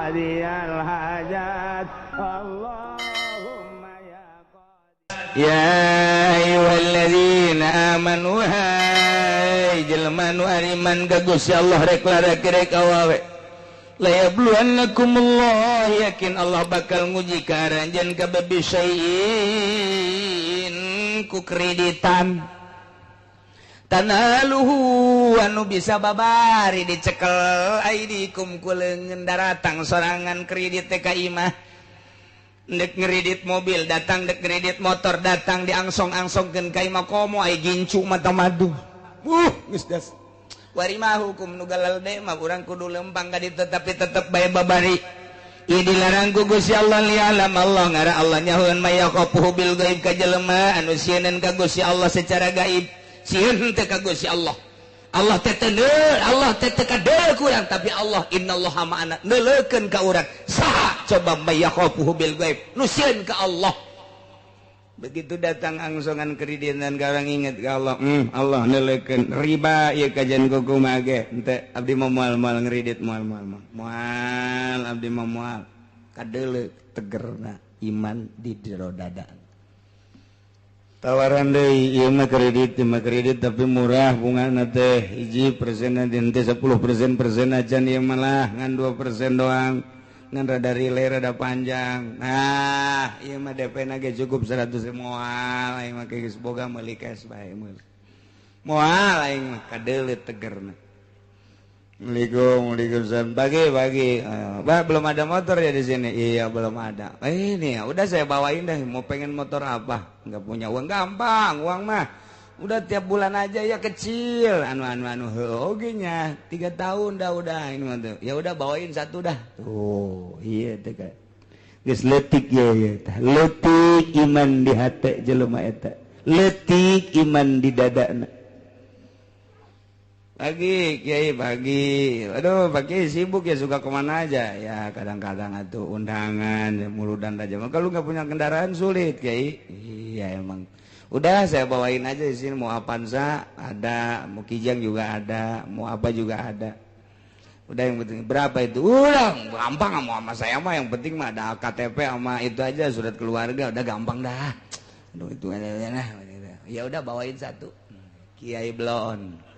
Qadiyal hajat. Allahumma ya qadi. Ya ayyuhalladzina amanu, hai jelema nu ariman ka Gusti Allah, rek lalaki rek awewe, la yabluwannakumullah, yakin Allah bakal nguji ka aranjeun kabeh, bisyai'in ku kreditan, tanaluhu anu bisa babari dicekel, aidikum ku leungeun. Daratang sorangan kredit teh ka imah, dek ngeredit mobil datang, dek ngeredit motor datang, diangsong-angsongkeun ka imah, komo ai gincu mata madu. Geus das wari mah hukum nu galalde mah urang kudu lempang ka ditu, tapi tetep bae babari. Ieu dilarang ku Gusti Allah. Lialam Allah, ngara Allah nyahoeun, may yakhafuhu bil gaib, ka jelema anu sieun ka Gusti Allah secara gaib. Sieun teh ka Gusti Allah, Allah teh teu, Allah teh teu kadeuleu ku urang, tapi Allah innallaha ma'ana, neuleukeun ka urang. Saha coba may yakhafuhu bil gaib, nu sieun ka Allah? Begitu datang angsongan kreditan ka urang, inget ka Allah, Allah neuleukeun. Riba ieu kajian kumaha ge henteu, abdi mah moal, moal ngredit, moal, moal, moal, moal, abdi mah moal. Kadeuleu tegerna iman di jero dada. Tawaran deui, ieu mah kredit, ieu mah kredit tapi murah bungana teh, 1% teh 10% persen acan, ieu malah ngan 2% doang, ngan rada relay, rada panjang. Nah, ieu mah DP na ge cukup 100. Moal aing mah, geus boga, meuli cash bae, meuli. Moal aing mah. Kadeuleu tegerna. Assalamualaikum, waalaikumsalam. Pagi, pagi. Pak, belum ada motor ya di sini? Iya, belum ada. Eh, ini ya, udah saya bawain deh. Mau pengen motor apa? Nggak punya uang, gampang, uang mah. Udah tiap bulan aja ya kecil. Anu anu anu, oke nya. 3 tahun dah udah ini mah tuh. Ya udah, bawain satu dah. Tuh, iya teh kan. Geus leutik ya ya tah. Leutik iman di hate jelema eta. Leutik iman di dadana. Pagi, Kiai, pagi. Aduh, pagi sibuk ya, suka kemana aja? Ya, kadang-kadang tuh undangan, ya, muludan aja. Kalau nggak punya kendaraan sulit, Kiai. Iya emang. Udah saya bawain aja di sini, mau Avanza ada, mau Kijang juga ada, mau apa juga ada. Udah, yang penting berapa itu? Udah gampang, mau sama saya mah yang penting mah ada KTP sama itu aja, surat keluarga, udah gampang dah. Aduh, itu nah. Ya udah, bawain satu. Kiai Blon.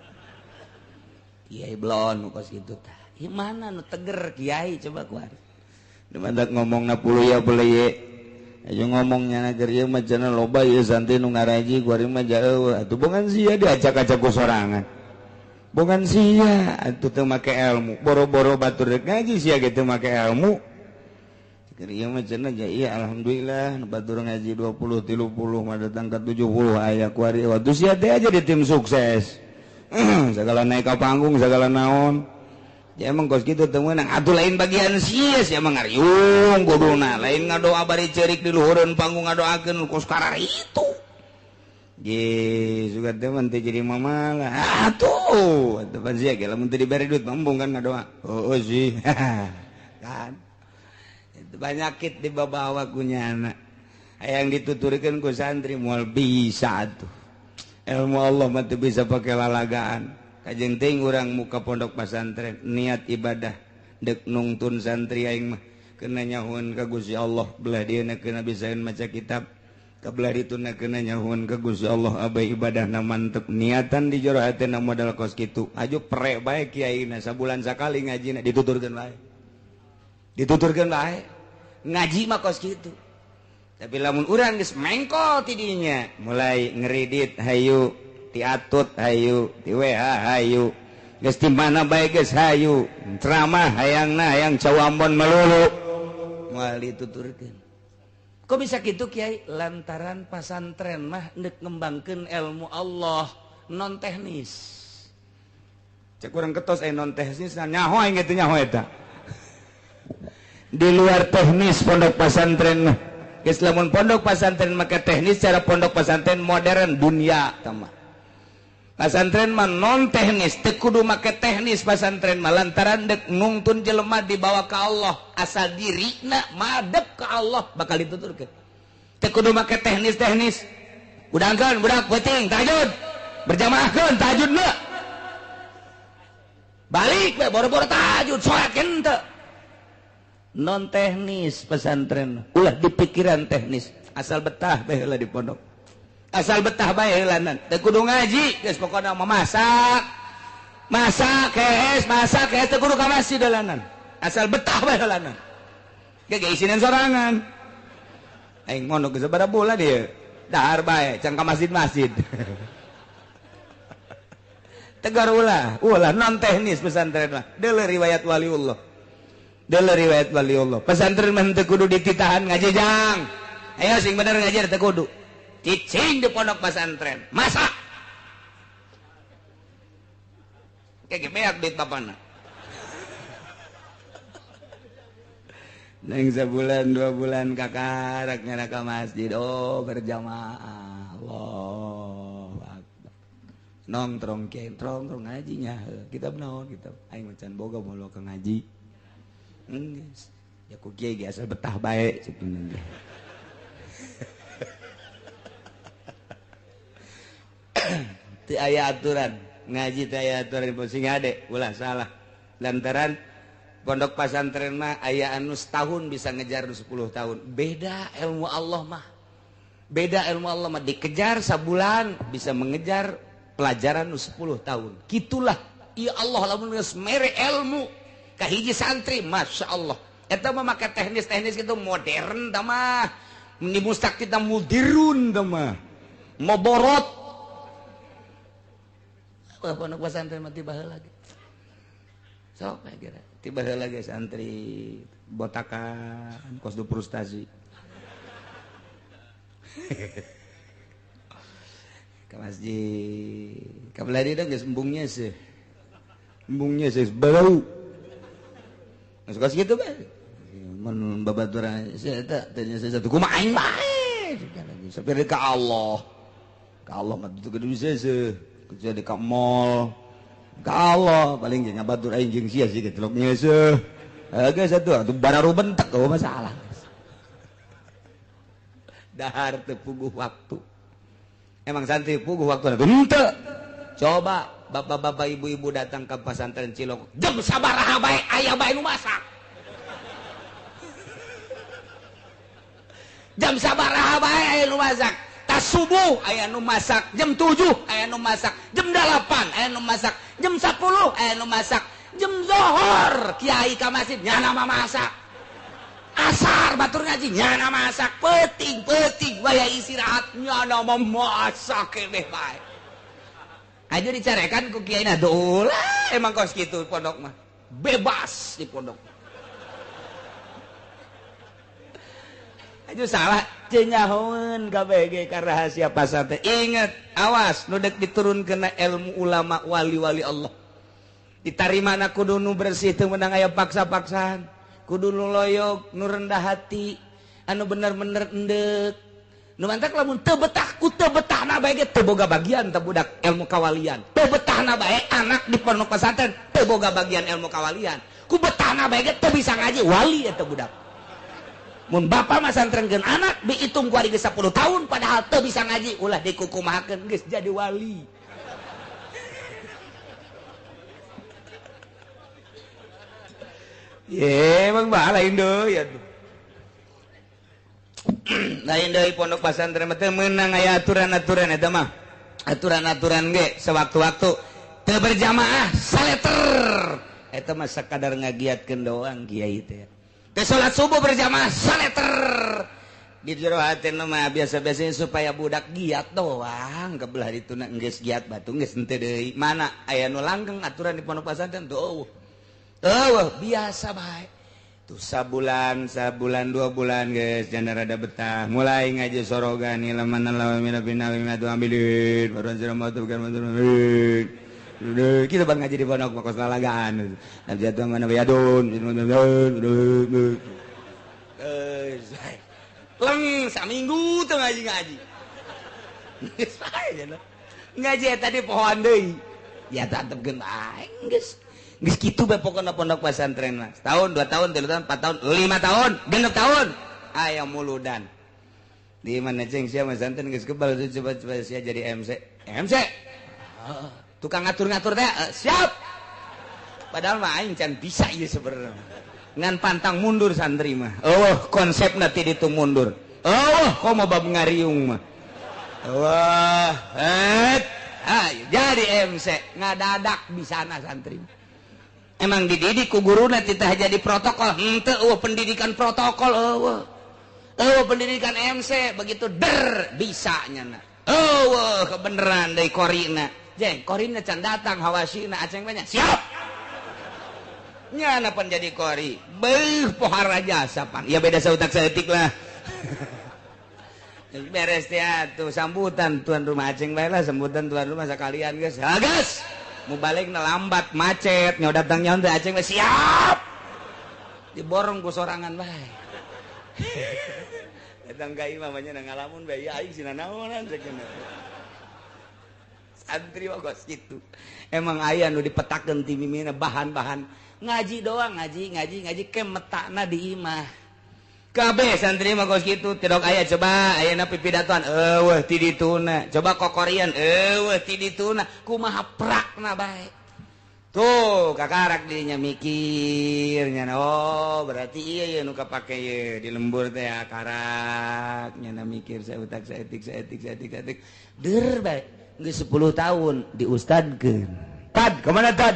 Kiai Blon kos gitu tah. Ieu mana nu teger kiai coba kuar. Dimandak ngomong na puluh ya boleh ye. Ayo ngomongnya na keur ieu mah cenah loba ieu santri nu ngaraji, kuari mah jauh. Atuh bongan sia diacak-acak ku sorangan. Bongan sia atuh teu make ilmu. Boro-boro batur rek ngaji, sia ge teu make ilmu. Keur ieu mah cenah ja iya alhamdulillah batur ngaji 20 30 mah datang ke 70 aya kuari. Waktu sia teh aja di tim sukses. Segala naik ke panggung, segala naon ya emang kos gitu teu meunang atuh. Lain bagian sia, sia mah ngariung kuduna, lain ngadoa bari ceurik di luhureun panggung, ngadoakeun kos karar itu. Ye, suka teh mah teu jadi mamalah. Atuh, atuh pan sia ge lamun teu dibere duit embung kan ngadoa. Oh, oh sih. Kan. Itu banyakit dibawa ku nyana. Hayang dituturkeun ku santri moal bisa atuh. Ilmu Allah mah teu bisa pakai lalagaan. Kajeng teuing urang muka pondok pesantren niat ibadah, dek nungtun santri aing mah kena nyahuan ka Gusti Allah, belah dia kena bisaeun maca kitab, kabelah dituna kena nyahuan ka Gusti Allah, abai ibadahna mantep, niatan di jero hatena modal kos kitu. Aju pre bae kiaina sabulan sakali ngajina, dituturkeun bae, dituturkeun bae, ngaji mah kos kitu. Tapi lamun urang geus mengkol tidinya, mulai ngeredit hayu, ti atut hayu, ti WA hayu, geus di mana bae geus hayu, ceramah hayangna hayang cawambon melulu, moal dituturkeun. Kok bisa gitu, Kiai? Lantaran pasantren mah ndek ngembangkeun ilmu Allah non teknis. Cek urang ketos non teknis, nyaho aing gitu, nyaho eta. Di luar teknis pondok pesantren mah. Geus lamun pondok pesantren maka teknis, cara pondok pesantren modern dunia tama. Pasantren mah non teknis, teu kudu make teknis pasantren mah, lantaran dek nungtun jelema dibawa ke Allah, asal dirina madep ke Allah bakal dituturkeun. Teu kudu make teknis-teknis. Udangkeun budak peuting tahajud. Berjamaahkeun tahajudna. Balik we boro-boro tahajud, salat henteu. Non teknis pesantren, ulah dipikiran teknis, asal betah bae heula di pondok. Asal betah bae heulanan. Teu kudu ngaji, geus pokona mah masak. Masak kees, masak kees teu kudu ka masjid heulanan. Asal betah bae heulanan. Ge isinan sorangan. Aing mondok geus sabaraha bulan ieu. Dahar bae can ka masjid-masjid. Tegar ulah, ulah non teknis pesantren mah. Deuleu riwayat waliullah. Deuleu riwayat waliullah. Pesantren mah teu kudu dititahan ngaji jang. Ayo sing bener ngaji teu kudu. Cicing di pondok pesantren. Masak. Kayak beak duit bapana. Neng sebulan 2 bulan kakarak nyana ka masjid. Oh berjamaah. Allah akbar. Nongtrong kiai nongtrong ngajinya. Kitab naon kitab aing macan boga moal ka ngaji. Geus. Ya ku kiai ge asal betah bae cek ge. Teu aya aturan, ngaji teu aya aturan sing hade ulah salah. Lantaran pondok pesantren mah aya anu setahun bisa ngejar 10 tahun. Beda ilmu Allah mah. Beda ilmu Allah mah dikejar sabulan bisa mengejar pelajaran 10 tahun. Gitulah ya Allah lamun geus mere ilmu ka hiji santri, Masya Allah. Eta mah make teknis-teknis gitu modern tah mah. Ni mustak kita mudirun tah mah. Moborot. Wah pondok pesantren mah tiba heula ge. Sok kira tiba heula ge santri botakan kos du frustasi. Ka masjid. Ka belah dieu geus embungnya sih. Embungnya sih bau. Masuk kos kitu bae. Mun babaturan saya eta teh satu kumaha aing bae. Sampai ka Allah. Ka Allah mah teu kudu bisa seuh. Kecuali ka mall. Ka Allah paling jeung ngabatur aing jeung sia sih geus seuh. Geus atuh atuh bararu bentek eueuh masalah. Dahar teu puguh waktu. Emang santri puguh waktu henteu. Coba bapak-bapak ibu-ibu datang ke pesantren Cilok, jam sabaraha bae aya bae nu masak. Jam sabaraha bae aya nu masak. Tas subuh aya nu masak, jam 7 aya nu masak, jam 8 aya nu masak, jam 10 aya nu masak, jam zohor kiai ka masjid nyana mah masak. Asar batur ngaji nyana masak, peuting-peuting waya istirahat nyana mah masak keneh bae. Aja dicarekan ku kiai na dolah emang kos kitu pondok mah. Bebas di pondok. Aja salah cenyahoeun kabeh ka rahasia pasantren. Ingat, awas nu deuk diturunkeun ilmu ulama wali-wali Allah. Ditarimana kudu nu bersih teu meunang aya paksa-paksaan. Kudu nu loyok, nu rendah hati, anu bener-bener endek. Nu mantak lamun teu betah ku teu betahna bae ge teu boga bagian teh budak ilmu kawalian. Teu betahna bae anak di pondok pesantren teu boga bagian ilmu kawalian. Ku betahna bae ge teu bisa ngaji wali eta budak. Mun bapa masantrenkeun anak diitung ku ari geus 10 tahun padahal teu bisa ngaji ulah dikukumahakeun geus jadi wali. Ye emang bah lain deui atuh. Lain deui pondok pesantren mah teu meunang aya aturan-aturan eta mah. Aturan-aturan ge sewaktu-waktu teu berjamaah saleter. Eta mah sakadar ngagiatkeun doang kiai teh. Teu salat subuh berjamaah saleter. Di jero hatena mah biasa-biasanya supaya budak giat doang ke belah dituna geus giat batu geus henteu deui. Mana aya nu langgeng aturan di pondok pesantren tuh. Eueuh biasa bae. Tuh sabulan, sabulan 2 bulan geus janda rada betah. Mulai ngaji sorogan ilaman lawa mina bina tu ambilin. Baruan sira matu bukan matu. Kita bang ngaji di pondok mah kos lalagaan. Nabi jatuh mana bayadun. Leng saminggu teu ngaji-ngaji. Geus bae janda. Ngaji eta di pohoan deui. Ya tetepkeun bae geus. Geus kitu bae pokona pondok pesantren mah. Setahun, 2 tahun, 3 tahun, 4 tahun, 5 tahun, 6 tahun. Aya muludan. Di mana ceng sia masantren geus kebal coba-coba sia jadi MC. MC. Tukang ngatur-ngatur teh siap. Padahal mah aing can bisa ieu sebenarnya. Ngan pantang mundur santri mah. Oh, konsepna ti ditu mundur. Oh, komo bab ngariung mah. Wah, ayo jadi MC ngadadak di sana santri. Emang dididik ku guruna titah jadi protokol. Henteu eueuh pendidikan protokol eueuh. Eueuh pendidikan MC begitu der bisa nyana. Eueuh kebeneran deui korina. Jeng, korina can datang hawasina aceng banyak. Siap. Nyana pan jadi kori. Beuh pohara jasa pan. Ya beda sautak saeutik lah. Beres ya tuh sambutan tuan rumah aceng bae lah, sambutan tuan rumah sekalian geus. Ha geus. Mau balik na lambat macet, nyawa datang nyawa teh aceng bae siap. Diborong ku sorangan bae. Datang ka imah mah nya ngalamun bae ya aing sina naonan cek. Santri mah kos kitu. Emang aya nu dipetakeun ti mimina bahan-bahan ngaji doang, ngaji ngaji ngaji ke metakna di imah. Kabeh santri mah kos kitu tidak aya coba ayeuna pipidatoan eueuh ti dituna coba kokorian eueuh ti dituna kumaha prakna bae tuh kakarak dirinya mikir nya oh berarti iya ye nu kapake ye di lembur teh karak nya mikir sautak saeutik saeutik saeutik saeutik der bae geus 10 tahun diustadkeun tad kemana tad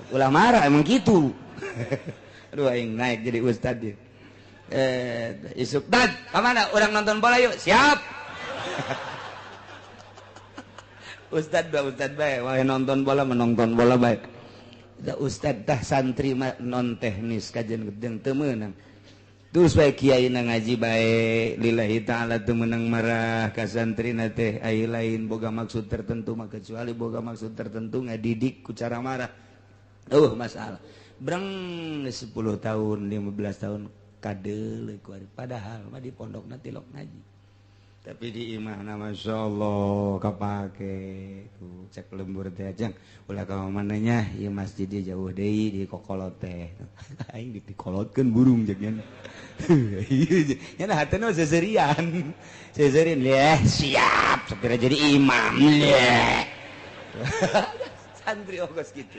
ulah marah emang kitu. Aduh aing naik jadi ustad dia. Isuk dad kemana orang nonton bola yuk siap. Ustad dua ustad bae wah nonton bola menonton bola bae da ustad tah santri mah non teknis kajian gedeng teu meunang terus bae kiai na ngaji bae lillahi taala teu meunang marah ka santrina teh ai lain boga maksud tertentu mah kecuali boga maksud tertentu ngadidik ku cara marah masalah breng 10 tahun 15 tahun kadeuleuh kuari padahal mah di pondokna tilok ngaji tapi di imahna masyaallah kapake tuh cek lembur teh ajang ulah ka mana nya ieu masjid dia jauh deui di kokolot teh aing dikolotkeun burung jeung nya nya hatena seserian seserian leh siap sapira jadi imam leh santri ogos kitu.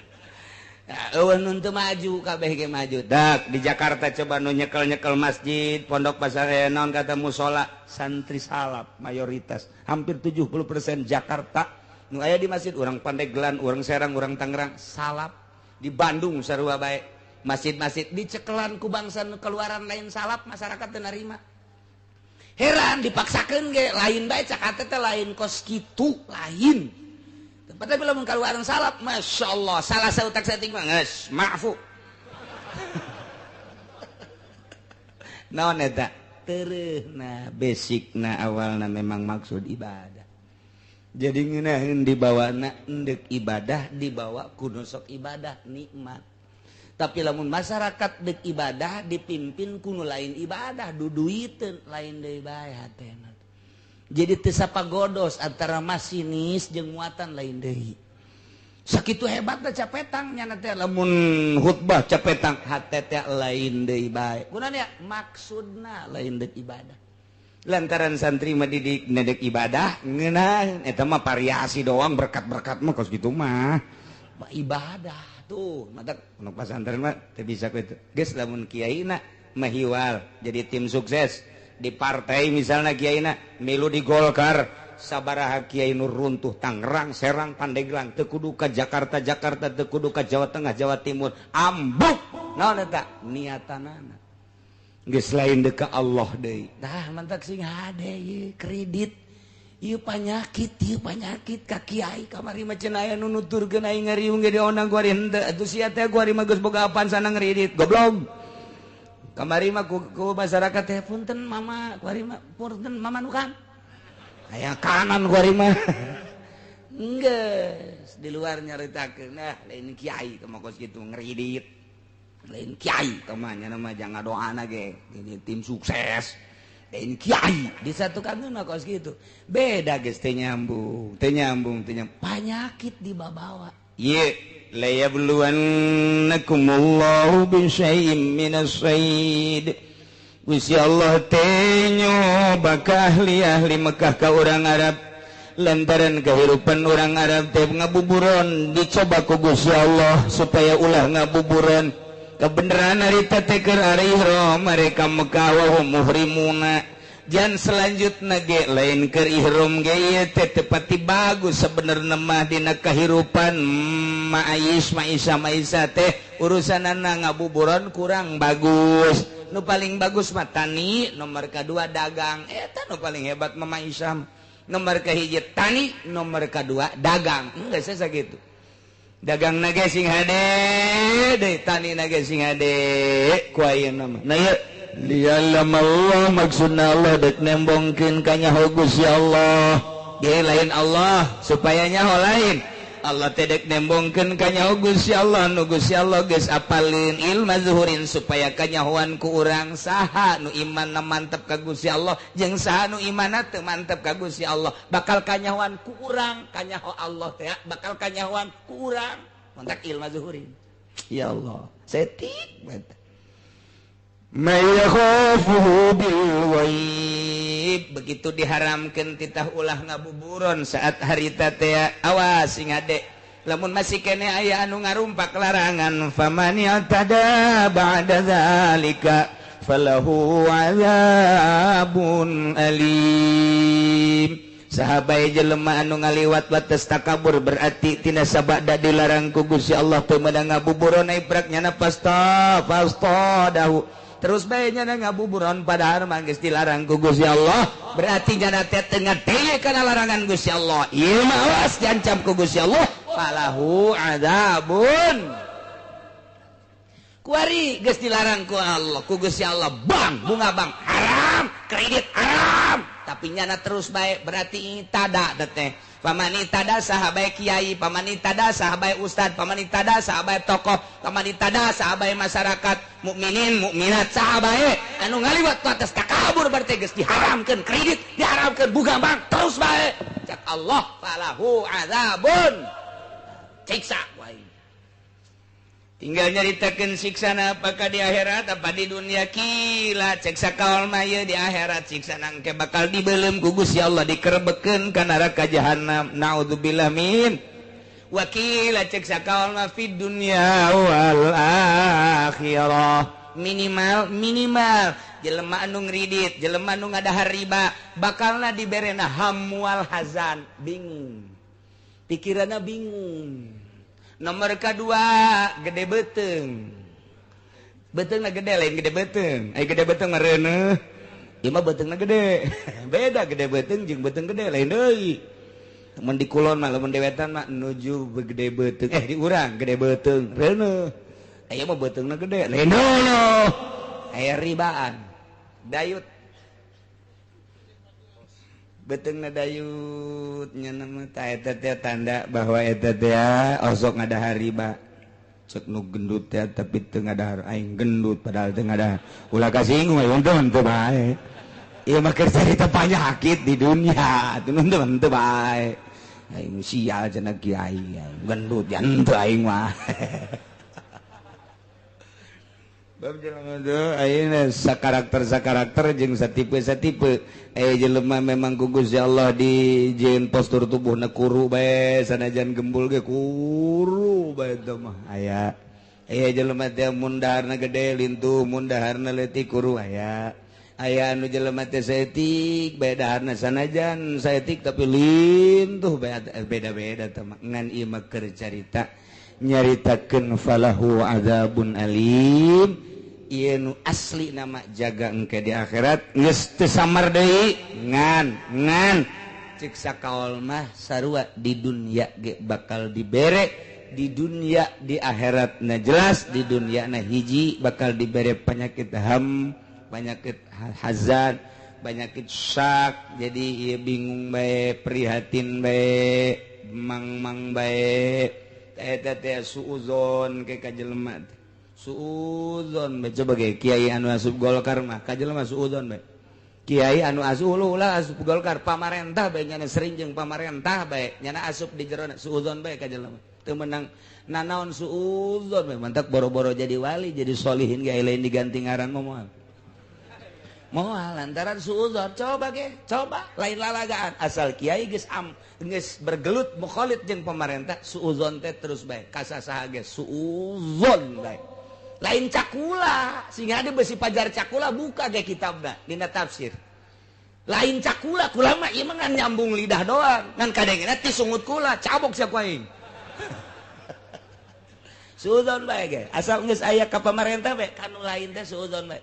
Eueuh nu teu maju kabeh ge maju. Dak di Jakarta coba nu nyekel-nyekel masjid, pondok pasar naon kata musola, santri salaf mayoritas, hampir 70% Jakarta nu aya di masjid urang Pandeglang, urang Serang, urang Tangerang, salaf. Di Bandung sarua bae. Masjid-masjid dicekelan ku bangsa nu keluaran lain salaf, masyarakat teu narima. Heran dipaksakeun ge lain bae cak hate teh lain kos kitu, lain. Tapi lamun kaluaran salaf, masya Allah, salah sautak saeutik mah geus maafu. Naon eta? Tereuhna basicna awalna memang maksud ibadah. Jadi ngeunaheun dibawana endek ibadah dibawa ku nu sok ibadah nikmat. Tapi lamun masyarakat dek ibadah dipimpin ku nu lain ibadah duduiteun lain deui bae hatena. Jadi teu sapagodos antara masinis jeung muatan lain deui. Sakitu hebatna capetang nya teh lamun khutbah capetang hate teh lain deui bae. Kunaon ya? Maksudna lain deuk ibadah. Lantaran santri mah didik nedek ibadah ngeunah eta mah variasi doang berkat-berkat mah kos kitu mah. Ibadah tuh matak pondok pesantren mah teu bisa kitu. Geus lamun kiaina mahiwal jadi tim sukses di partai misalnya kiaina milu di Golkar sabaraha kiai nu runtuh Tangerang Serang Pandeglang teu kudu ka Jakarta Jakarta teu kudu ka Jawa Tengah Jawa Timur ambuk naon eta niatanana geus lain deuk ka Allah deui tah mantak sing hade ieu kredit ieu penyakit ka kiai kamari mah cenah aya nu nuturkeun aing ngariung ge diondang ku ari henteu atuh sia teh ku ari mah geus boga apaan sana ngredit goblok. Kamari mah ku masyarakat teh punten mama kuari mah punten mama nu kan aya kanan kuari mah geus di luar nyaritakeun nah lain kiai kumaha kos kitu ngridit lain kiai kumaha nya mah jangan doana ge ini tim sukses lain kiai disatukan mah kos kitu beda geus teu nyambung teu nyambung teu nyambung panyakit dibabawa ieu layabluwannakumullahu bisyai'im minas sayd. Gusti Allah teh nyoba ka ahli-ahli Mekah ka urang Arab lantaran kehidupan orang Arab teh ngabuburon dicoba ku Gusti Allah supaya ulah ngabuburon. Kebenaran harita teh keur ihram mereka Mekah wa hum muhrimuna. Jan selanjutna ge lain keur ihram ge ieu teh teu pati bagus sebenarna mah dina kahirupan ma'ais ma'isa ma'isa teh urusanana ngabuburon kurang bagus. Nu paling bagus mah tani, nomor kedua dagang. Eta nu paling hebat mah ma'isa. Nomor kahiji tani, nomor kedua dagang. Geus sakitu. Dagang na ge sing hade deui, tani na ge sing hade ku ayeuna mah. Nah ieu liyalam Allah maksudna Allah dek nembongkeun ka nyaho Gusti Allah. Ge lain Allah supaya nyaho lain. Allah teh dek nembongkeun ka nyaho Gusti Allah nu Gusti Allah geus apalin ilma zuhurin supaya kanyahoan ku urang saha nu imanna mantep ka Gusti Allah jeung saha nu imanna teu mantep ka Gusti Allah bakal kanyahoan ku urang kanyaho Allah teh bakal kanyahoan ku urang mantak ilma zuhurin. Ya Allah setik banget. May yakhafuhu bil ghaib begitu diharamkeun titah ulah ngabuburon saat harita teh awas sing hade lamun masih kene aya anu ngarumpak larangan faman yatada ba'da zalika falahu azabun alim. Sahabai jelema anu ngaliwat batas takabur berarti tina sabada dilarang ku Gusti Allah teu meunang ngabuburon iprak nyana pasta dahu terus bae nyana ngabuburon padahal mah geus dilarang ku Gusti Allah berarti nyana teh teu ngadenge kana larangan Gusti Allah ieu mah awas diancam ku Gusti Allah falahu adzabun. Kuari geus dilarang ku Allah ku Gusti Allah bang bunga bang haram kredit haram tapi nyana terus bae berarti tada teh pamani tada saha bae kiai pamani tada saha bae ustad pamani tada saha bae tokoh pamani tada saha bae masyarakat mukminin mukminat saha bae anu ngaliwat atas takabur berarti geus diharamkeun kredit diharamkeun bunga bang terus bae cak Allah falahu adzabun siksa wae. Tinggal nyaritakeun siksana apakah di akhirat apa di dunia kila cek sakaol mah ieu di akhirat siksana engke bakal dibeuleum ku Gusti Allah dikerebekeun ka neraka jahanam naudzubillah min wakila cek sakaol mah fid dunya wal akhirah minimal minimal jelema anu ngridit jelema anu ngadahar riba bakalna diberena hamwal hazan bingung pikiranna bingung. Nomor kedua gede beteng betengna gede lain gede beteng ai gede beteng mah reuneuh ieu mah betengna gede beda gede beteng jeung beteng gede lain deui mun di kulon mah lamun di wetan mah nuju gede beteng di urang gede beteng reuneuh aya mah betengna gede lain deui aya ribaan dayut betengna dayut nya nama ta eta teh tanda bahwa eta teh osok ngadahar riba cek nu gendut teh tapi teu ngadahar aing gendut padahal teu ngadahar ulah kasinggung aya untung teu bae ieu mah keur carita panyakit di dunia atuh untung teu bae aing sial cenah kiai gendut ya henteu aing mah. Bab jelema teh ayeuna sakarakter-sakarakter jeung satipe-satipe jelema memang ku Gusti Allah dijieun postur tubuhna kuru bae sanajan gembul ge kuru bae teh mah aya jelema teh mun daharna gede lintuh mun daharna leutik kuru aya aya anu jelema teh saeutik bae daharna sanajan saeutik tapi lintuh bae beda-beda teh mah ngan ieu mah keur carita nyaritakeun falahu adzabun alim. Ieu nu asli nama jaga engke di akhirat geus teu samar deui ngan ngan cek sakaol mah sarua di dunia ge bakal dibere di dunia di akhirat na jelas di dunia na hiji bakal dibere penyakit ham penyakit hazan penyakit syak jadi ieu bingung bae prihatin bae mang-mang bae eta teh suuzon ke ka jelema suuzon bae coba ge kiai anu asup Golkar mah ka jelema suuzon bae kiai anu asup ulah asup Golkar pamarentah bae nyana sering jeung pamarentah bae nyana asup di jerona suuzon bae ka jelema teu meunang nanaon suuzon bae mantak boro-boro jadi wali jadi solihin ge lain diganti ngaran mah moal moal lantaran suuzon coba ge coba lain lalagaan asal kiai geus am geus bergelut mukhalid jeung pamarentah suuzon teh terus bae kasasaha ge suuzon bae Lain cakula sehingga ada besi pajar cakula buka ge kitabna dina tafsir. Lain cakula kula mah ieu mah ngan nyambung lidah doang ngan kadengena ti sungut kula cabok sia ku aing. Suudzon bae ge asal geus aya ka pamarentah bae kanu lain teh suudzon bae.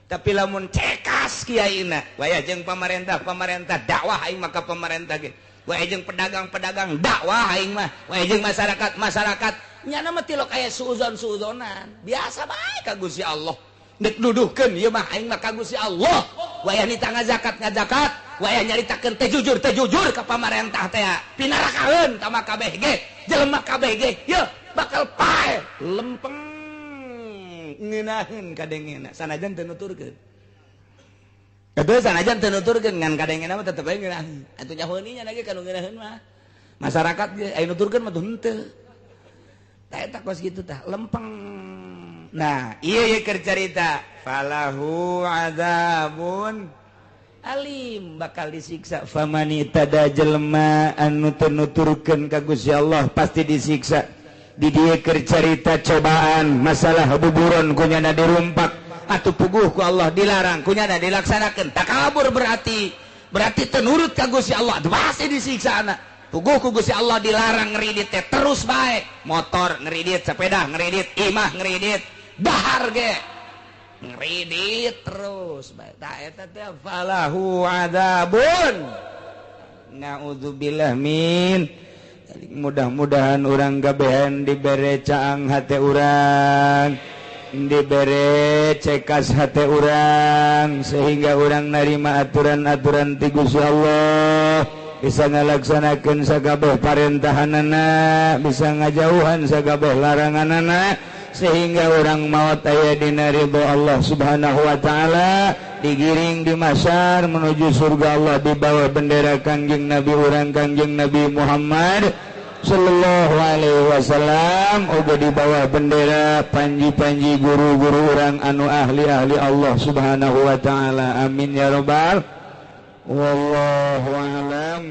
Tapi lamun cekas kiaina waya jeung pamarentah pamarentah dakwah aing mah ka pamarentah ge. Waya jeung pedagang-pedagang dakwah aing mah, waya jeung masyarakat-masyarakat nyana mah tilok aya suudzon-suudzonan. Biasa bae ka Gusti Allah. Nek duduhkeun ieu mah aing mah ka Gusti Allah. Wayah nita ngazakat ngazakat, wayah nyaritakeun teh jujur ka pamarentah teh. Pinarakaeun ka mah kabeh ge, jelema kabeh ge. Yeuh bakal pae lempeng ngeunaheun kadengena sanajan teu nuturkeun. Atuh sanajan teu nuturkeun ngan kadengena mah tetep bae ngeunaheun. Atuh nyahoeun nya lagi kanu ngeunaheun mah. Masyarakat ge aya nuturkeun mah tuh henteu. Tah eta kos kitu tah lempeng. Nah, ieu ye keur carita falahu adzabun alim bakal disiksa. Famani tada jelema anu teu nuturkeun ka Gusti Allah pasti disiksa. Di dieu keur carita cobaan masalah buburon kunyana dirumpak atuh puguh ku Allah dilarang kunyana dilaksanakeun takabur berarti teu nurut ka Gusti Allah pasti disiksa anak. Puguh ku Gusti Allah dilarang ngeridit teh terus bae motor ngeridit sepeda ngeridit imah ngeridit dahar ge ngeridit terus bae tah eta teh falahu adzabun naudzubillah min. Mudah-mudahan urang gabehan dibere caang hate urang, dibere cekas hate urang sehingga urang narima aturan-aturan ti Gusti Allah, bisa ngalaksanakeun sakabeh parentahanana, bisa ngajauhan sakabeh laranganana sehingga urang maot aya dina ridho Allah Subhanahu wa taala, digiring di mahsyar menuju surga Allah di bawah bendera Kangjeng Nabi urang Kangjeng Nabi Muhammad sallallahu alaihi wasallam, uga di bawah bendera panji-panji guru-guru urang anu ahli-ahli Allah Subhanahu wa taala. Amin ya rabbal. Wallahu alam.